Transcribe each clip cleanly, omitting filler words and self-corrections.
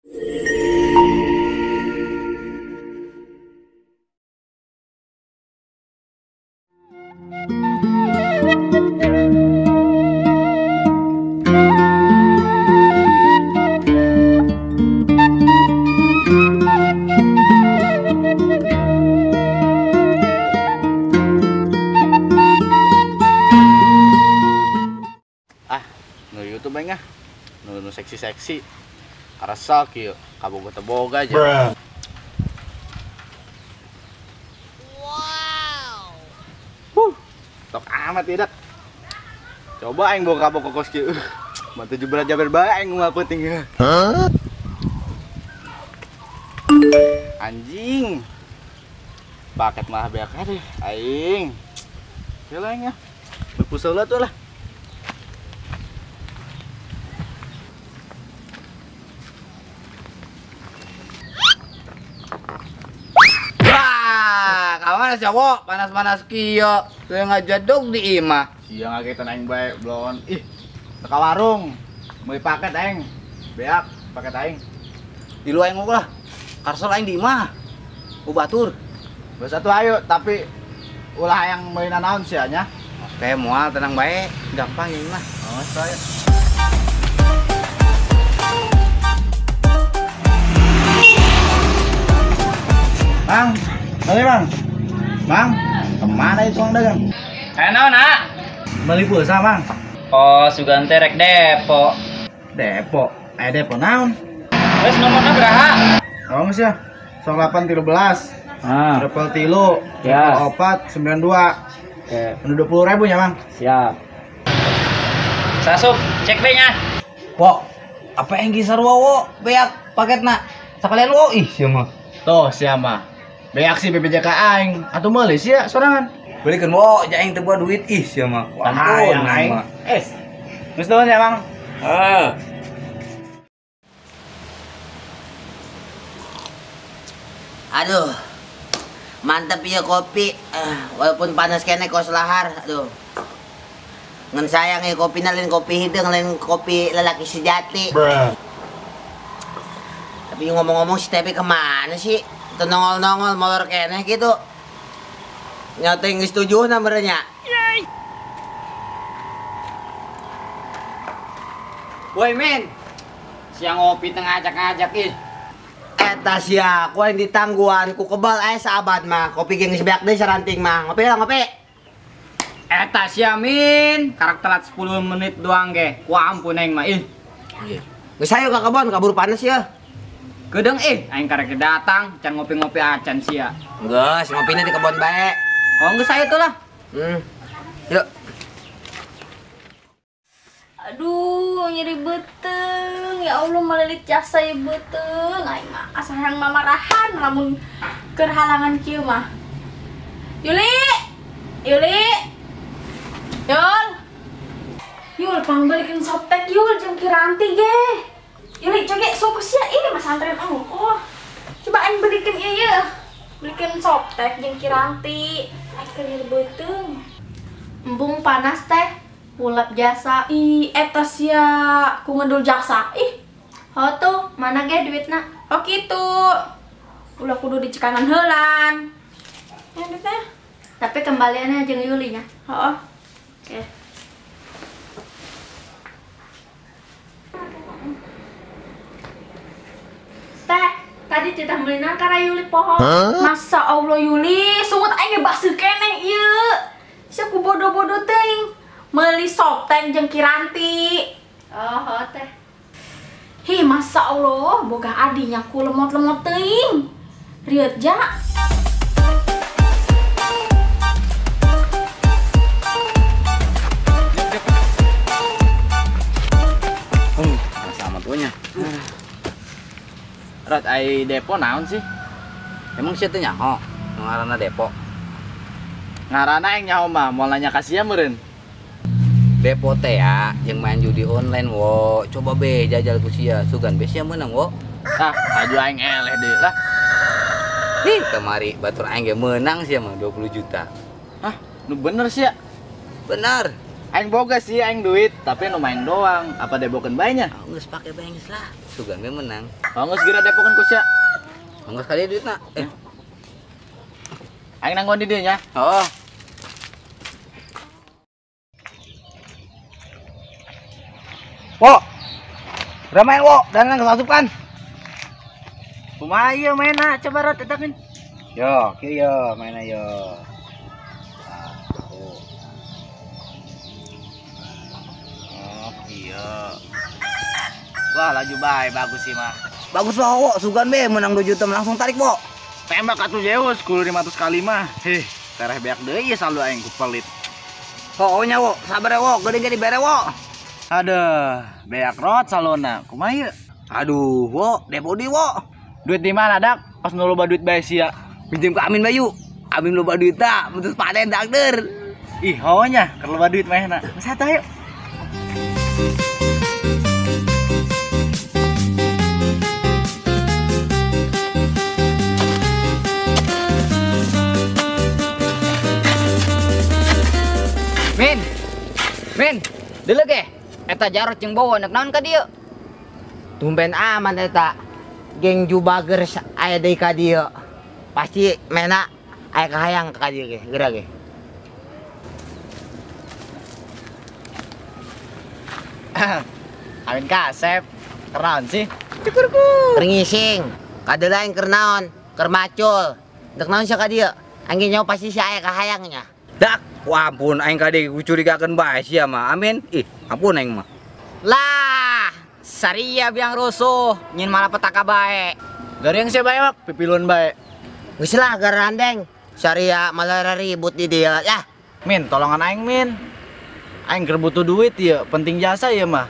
YouTube aing ah. Nu seksi-seksi. Karesel kieu, kabogoh teu boga aja. Wow. Huh, tok amat tidak. Coba aing boga kabogoh kos kieu. Mah tujuh berat jaber bae aing ngomong penting. Hah? Anjing. Paket malah beak deh aing. Kieu aing ah. Berpusau tuh lah. Kamana sia wo, panas-panas kieu, teu ngajedog di imah. Sia ngagetan aing bae blon. Ih, teka warung. Meuli paket aing. Beak paket aing. Di lu aing lah. Karsel aing di imah. Ku batur. Geus atuh ayo, tapi ulah hayang meuli nanaon sia nya. Oke, moal tenang bae, gampang ieu mah. Oh, saya. Bang, beli bang. Bang, kemana itu tukang dagang? Naon, nak? Beli pulsa, Bang. Oh, sugan teh rek depo. Depo? Depo naon? Wes nomorna beraha? Oh, geus ya. 0813. Ah. Triple tilu. Ya. 4 92. Oke. 20.000 ya, Bang. Siap. Sasup, cek be nya. Wo, apa yang kisar wo beak paketna? Sakalian wo ih sia mah. Tuh, sia mah. Beak sih BPJK aing atuh meuli sia sorangan. Belikeun wo, ja aing teu boga duit ih sia mah. Ampun aing. Eh. Geus nuhun ya, Bang. Heeh. Aduh. Mantep ya kopi. Walaupun panas kene kos lahar. Aduh. Ngan sayang ya kopina lain kopi hideung, lain kopi lelaki sejati. Bruh. Tapi ngomong-ngomong si Tepi kemana sih? Itu nongol-nongol molor keneh gitu. Nyating geus tujuh nomornya. Woi men, siang ngopi tengah ngajak-ngajak ih. Eta sia, ku yang ditangguhan ku kebal sahabat mah. Kopi ge geus beak deui saranting mah. Ngopi lah ngopi. Eta sia min, karak telat 10 menit doang ge. Ku ampun aing mah ih. Geus hayu ka kebon kabur panas ya. Gedeng ih, aing karek datang, can ngopi-ngopi acan sia. Geus, ngopina di kebon bae. Oh, geus hayu tuh lah. Yuk. Aduh, nyeri beuteung. Ya Allah, malilit jasa ya beuteung. Aing mah asa hayang mamarahan lamun keur halangan kieu mah. Yuli! Yuli! Yul! Yul, pangbelikeun soptek Yul jeung Kiranti ge. Yuli, coge sok sia ini mas antren ongkoh. Coba aing belikeun ieu ye. Belikeun soptek jeung Kiranti. Aing keur nyeri beuteung. Embung panas teh. Pulap jasa. Ih, eta sia ku ngedul jasa. Ih. Oh tuh, mana ge duitna? Oh kitu. Ulah kudu dicekanan heulan. Ya duitnya. Tapi kembaliannya jeung Yuli nya. Heeh. Oke. Teh, tadi citah belinan karena Yuli poho. Masa Allah Yuli, sungut aing ge baseuh keneh ieu. Sia ku bodoh-bodoh teuing. Meuli soptek jeung Kiranti. Oh, teh. Hi, masa Allah, boga adinya ku lemot-lemot teuing. Rieut ja. Sama tuanya. Rat ai depo naon sih? Emang sia teh nyaho ngaranna depo. Ngaranna aing nyaho mah, moal nanya ka sia meureun. Depo teh ya, jeung main judi online wo. Coba be jajal ku sia, sugan be sia meunang wo. Ah, aju aing eleh deui lah. Ih, kemari batur aing ge meunang sia mah 20 juta. Hah, nu bener sia? Bener. Aing boga sih aing duit, tapi nu main doang. Apa debokeun bae nya? Oh, geus pake bae geus lah. Sugan ge menang. Oh, geus geura depokeun ku sia. Geus kali duitna. Aing nanggon di dieu nya. Oh. Wo. Udah main wo, dan geus asup kan. Kumaha ieu mainna? Coba rot eta kan. Yo, kieu yo mainna yo. Oh, iya. Wah, laju bae bagus sih mah. Bagus lah wo, sugan be menang 2 juta langsung tarik wo. Tembak atuh Zeus, kudu 500 kali mah. Heh, tereh beak deui saldo aing ku pelit. Pokoknya wo, sabar ya wo, geuning ge dibere wo. Aduh, beak rot salona. Kumaha ieu? Aduh, wo, depo di wo. Duit di mana dak? Pas nu loba duit bae sia. Pinjam ke Amin Bayu. Amin loba duit tak, putus panen dagder. Ih, hawanya keur loba duit mahna. Geus atuh ayo. Min. Min, deuleu ge. Eta Jarot jeung Bowo nek naon ka dieu? Tumben aman eta. Geng Jubagers aya deui ka dieu. Pasti mena aya kahayang ka dieu ge, geura ge. Amin kasep. Keren sih. Keur ngising, kadeula aing keur naon? Keur macul. Dek naon sia ka dieu? Aing nyaho pasti sia aya kahayangnya. Dak, wah ampun aing kade curigakeun bae sia mah. Amin. Ih, ampun aing mah. Lah, saria biang rusuh, nyin malah petaka bae. Garing sia bae mak, pipilun bae. Geus lah garandeng. Saria malah ribut di dieu. Lah, Min, tolongan aing Min. Aing keur butuh duit ieu, penting jasa ieu mah.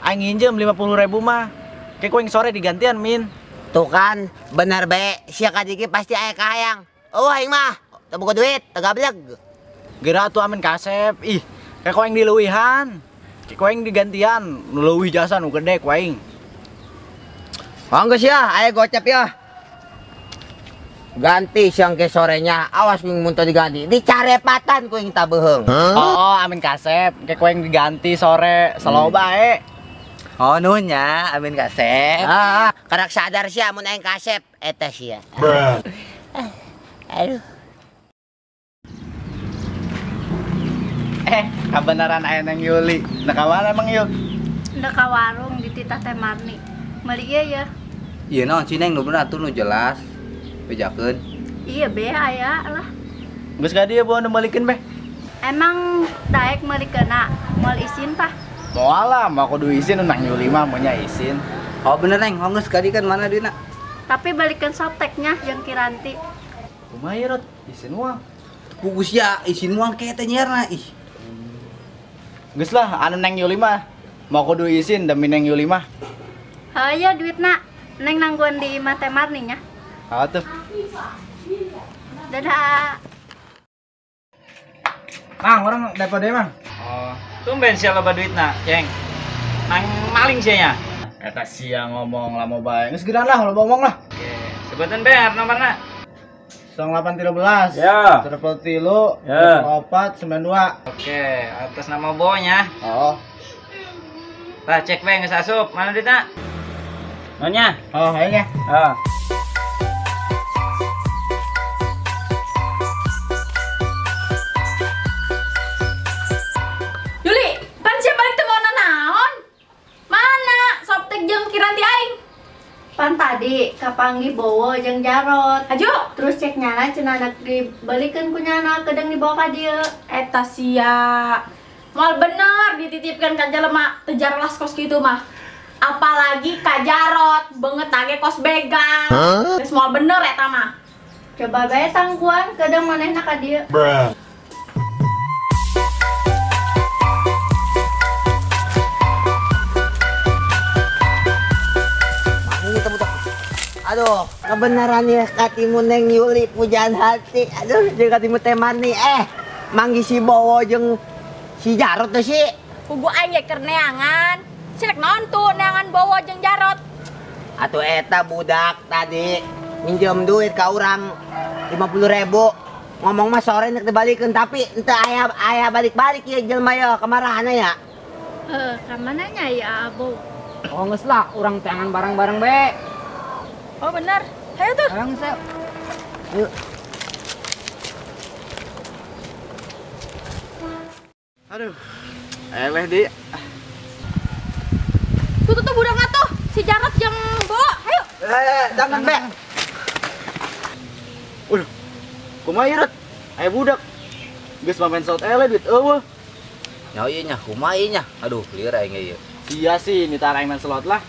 Aing nginjem 50.000 mah. Ke ku aing sore digantian Min. Tuh kan, bener bae sia ka dieu pasti aya kahayang. Oh aing mah, teu boga duit, teu gableg. Geura atuh Amin kasep. Ih, kayak ku aing dileuwihan. Kayak ku aing digantian, nu leuwih jasa nu gede ku aing. Oh geus ya, aya gocap ya. Ganti siang ke sorenya, awas kuing mun teu diganti. Dicarepatan kuing tabeuheung. Oh, Amin kasep, kayak ku aing diganti sore, selalu bae. Oh, nuhun nya, Amin kasep. Heeh, karak sadar sia mun aing kasep eta sia. Aduh. Kabeneran aya Neng Yuli. Nah, ka mana emang Yul? Ndek ka warung di titah Teh Marni. Meuli ieu ya. Ieu naon sih Neng nu bener atuh nu jelas. Bejakeun. Iya be aya lah. Geus ka dieu bawa nu meulikeun be. Emang daek meulikeunna, moal isin tah? Moal lah, mau kudu isin nu Neng Yuli mah moal nya isin. Oh bener Neng, oh geus ka dieu kan mana duitna? Tapi balikeun soteknya jeung Kiranti. Kumaha ieu Rot? Isin moal. Pugus ya, isin moal ke teh nyerna ih. Geus lah, anu Neng Yuli mah mau kudu isin demi Neng Yuli mah. Heuh duitna, Neng nangguan di imah Teh Marni nya. Ah tuh. Dadah. Mang, orang depo deui, Mang. Oh, tumben sia loba duitna, Ceng. Nang maling sia nya. Eta sia ngomong lamo bae. Geus geura lah, loba ngomong lah. Oke, sebutan be nomorna. 0813. Ya. 33 Ya. 492. Oke, atas nama Bowo nya. Oh. Tah cek be geus asup, mana duitna? Nonya? Oh, ayo nya. Oh. Yuli, pan sia balik teu maona naon? Mana soptek jeung Kiranti aing? Pan tadi kapanggih Bowo jeung Jarot. Ajo, Terus cek nyana cenah anak dibalikeun ku nyana kedeng dibawa ka dieu. Eta sia. Moal bener dititipkan ka jelema teu jarlas kos kitu mah. Apalagi ka Jarot, beungeut ge kos begang. Geus moal bener eta mah. Coba bae tangguan kedeng manehna ka dieu. Aduh, kebenaran ya katimu Neng Yuli pujaan hati. Aduh, jeung katimu Teh Marni. Manggi si Bowo jeung si Jarot tuh sih. Kugu aing ge keur neangan. Si rek naon tuh neangan Bowo jeung Jarot. Atuh eta budak tadi minjem duit ka urang 50.000. Ngomong mah sore nek dibalikeun tapi henteu aya balik-balik ieu jelema ye kamarana ya. Heuh, ka mana nya ya Abo? Oh geus lah, urang teangan barang-barang be. Oh bener. Hayo tuh. Ayo geus. Ayo. Aduh. Eleh di. Tuh tuh budak atuh, si Jarot jeung Bo. Hayo. Jangan be. Waduh. Kumaha ieu, Rot? Aya budak. Geus mamen saut eleh duit eueuh. Nya ieu nya, kumaha ieu nya? Aduh, lieur aing ieu. Sia sih nita aing main slot lah.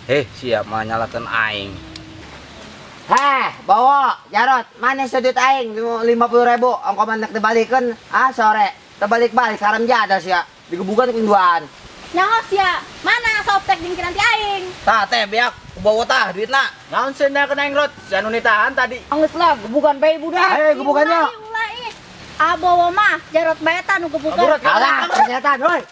Siap mah nyalakeun aing. Heh, bawa Jarot, mana duit aing 50.000, ongko manek dibalikeun ah sore. Terbalik-balik haram jadah sia. Digebukan ku induan. Nyaho sia, mana softtek jeung kinanti aing? Tah teh beak, bawa tah duitna. Naon sih na kena aing, Rot? Si anu nitahan tadi. Geus lah, gebukan bae budak. Ayo gebukannya. Ulah ih. Abowo mah Jarot bae tah nu gebukan. Alah, ternyata woi.